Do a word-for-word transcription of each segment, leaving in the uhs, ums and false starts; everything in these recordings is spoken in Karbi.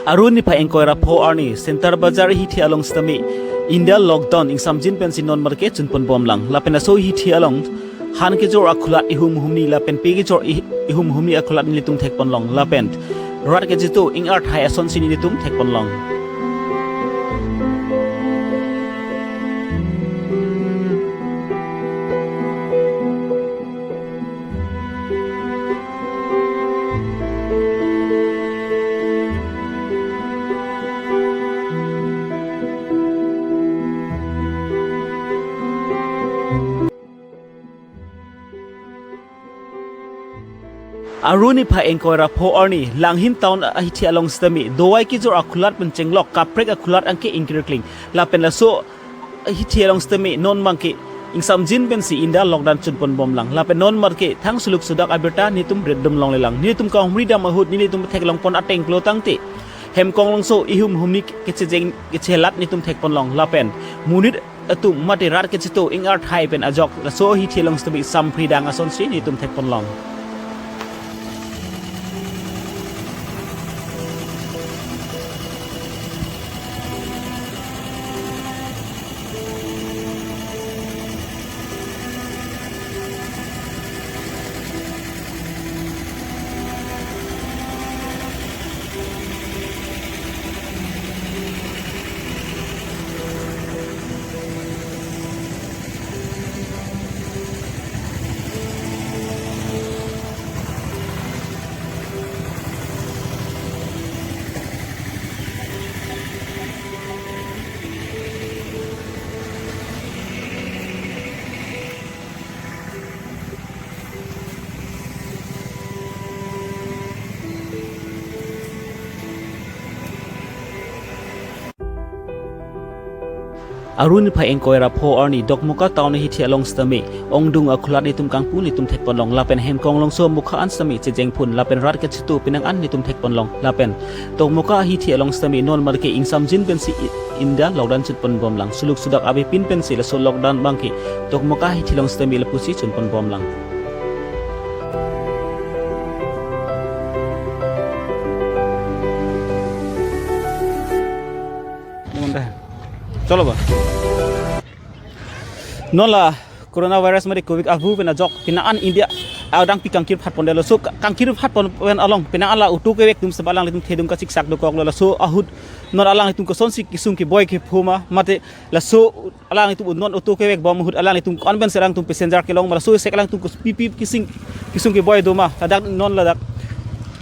Arni niphai ingkoi ra pho arni Center Bazar hithi along sitame India lockdown ingsamjin pensi non marke chunpon bomlang. Lapen laso hithi along han kejor akhulat ihum humni lapen pe kejor ih-, ihum humni akhulat nelitum thekponlong. Lapen rat kechitu ing-arthai asonsi nelitum thekponlong. Arni niphai ingkoi ra pho arni Langhin town ahithi along sitame dovai kejor akhulat pen chenglok kaprek akhulat anke ingkirkling. Lapen laso hithi along sitame non marke ingsamjin pensi India lockdown chunpon bomlang. Lapen non marke thang suluk sudak abirta nelitum ret dum longlelang. Nelitum kahumri dam ahut nelitum theklongpon ateng klotangte hem konglongso ihum humni kechejeng kechelat nelitum thekponlong. Lapen monit atum mate rat kechitu ing-arthai pen ajok laso hithi along sitame sampri dang asonsi nelitum thekponlong. Arni niphai ingkoi ra pho arni Dokmoka town hithi along sitame ongdung akhulat nelitum kangpu nelitum thekponlong lapen hem konglongso mukha an sitame chejengphun lapen rat kechitu penang an nelitum thekponlong lapen Dokmoka hithi along sitame non marke ingsamjin pensi i-, India lockdown chunpon bomlang. Suluk sudak avepin pensi laso lockdown abangke Dokmoka hithi along sitame lapusi chunpon bomlang. Chalo ba. Non la coronavirus mari covid abu pen ajok penang an India adang pi kangkir phat pondelo. So ka-, kangkir phat pon pen along penang an la auto kevek atum seba alanglitum thedung kasiksak dokoklo. Laso ahut non alanglitum kosonsi kesung keboi kepho ma mate laso alanglitum non auto kevek bom ahut alanglitum ko-an pensi alangtum passenger kelong ma laso sek alangtum kopi pi kesung kesung keboi do ma ladak non ladak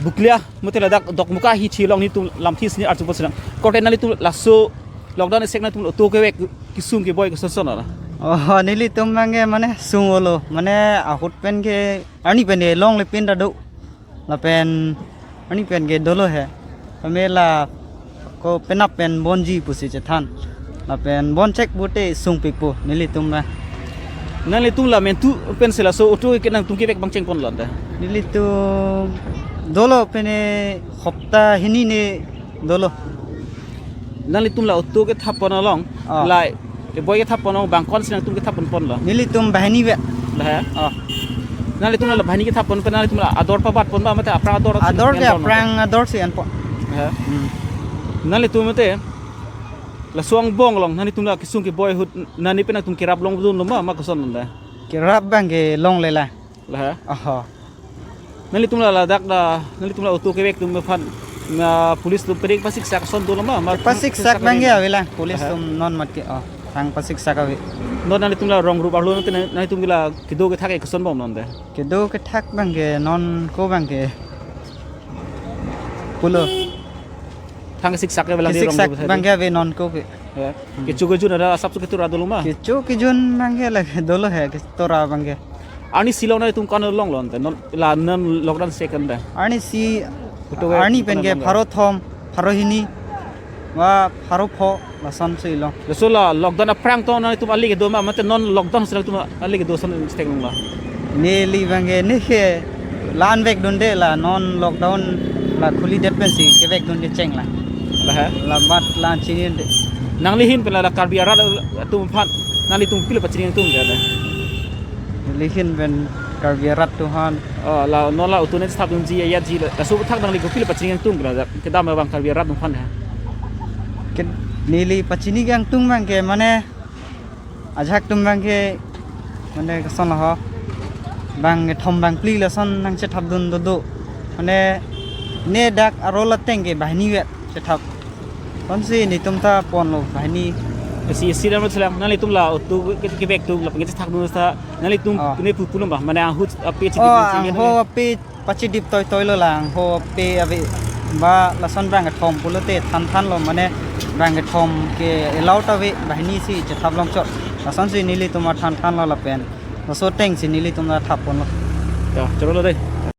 Buklia mate ladak Dokmoka hithi along nelitum lamthe sini arjupon sinang. Korte nanglitum laso lockdown sek nanglitum auto kevek kesung keboi kosonson la? Oh, nelitum abangke mane sung-olo, mane ahut pen ke arni pen ke longle pin ta do. Lapen arni pen ke dolo he. Pamela ko penap pen bonji pusi chethan. Lapen bonchek pute sungpikpo nelitum ba. Nanglitum la mentu pensi laso auto ke nangtum kevek abang chengponlonde? Nelitum dolo pene hopta hini ne dolo. Nanglitum la auto kethap pon along, ah, la keboi kethap pon along bang konsi nangtum kethap ponponlo? Nelitum banghini vet. La he? Oh. Nanglitum la banghini kethap pon pen nanglitum la ador pabat pon ba mate aphrang ador si ador ke enpon? Aphrang ador si enpon. La he? Hmm. Nanglitum mate laso angbong along nanglitum la kesung keboi ahut nani pen nangtum kerap longdunlo ma, ma kosonlonde? Kerap abangke longle la. La he? Aha. Nanglitum la ladak da, nanglitum la auto kevek atum aphan, na police atum peri pasiksak ason dolo ma, ma pasiksak abangke ave la, police atum non mat ke, oh, thang pasiksak ave. Non nanglitum la rong rup arlo nanglitum la kedo kethak ke koson bomlonde? Kedo kethak abangke non ko abangke pulo. Thang siksak ke abang kesiksak rong abangke ave non ko ke. Ya. Hmm. Kecho kejun ada asap su ketura dolo ma? Kecho kejun abangke la dolo he, ketura abangke. Arnisi along nanglitum ko-an longlonde? Non la non lockdown second da. Arnisi, auto ke arni pen ke pharo thom, pharo hini, ba pharo pho, lasonsi long. Laso la lockdown aphrang tong nanglitum ale kedo ma, mate non lockdown si nangtum ale kedo ason stek long la? Neli abangke ne ke la-an vekdunde la non lockdown la khulidet pensi kevekdun kecheng la. La he? La mat la chinide. Nangli ahin pen la Karbi arat atum aphan nanglitum pilo pachini nangtum ke la? Neli ahin pen Karbi arat atum aphan. Oh, la non la auto ne thap dunji ajat ji la. Laso athak nangli kopilo pachini kangtung la, kedam abang Karbi arat atum aphan ha. Ke neli pachini kangtung abang ke mane ajahak atum abang ke mane koson lo ho. Bang kethom bang phli lason nangchethap dun dodo. Mane ne dak arol ateng ke banghini vet chethap. Kosonsi netum ta ponlo banghini. Isi isi dam selang nanglitum la auto ke, kevek atum lapen kethak dun ta nanglitum Oh. ne pupu lo ba mane ahut ape chidi Oh, dunji ang ne. Ho ape pachidip toitoi lo lang, ho ape ave ba lason bang kethom pulote thanthan lo mane bang kethom ke allowed ave banghini si chethap longchot. Lasonsi nelitum athanthan lo lapen laso atengsi nelitum ta thap ponlo. Ya, choro lo dei.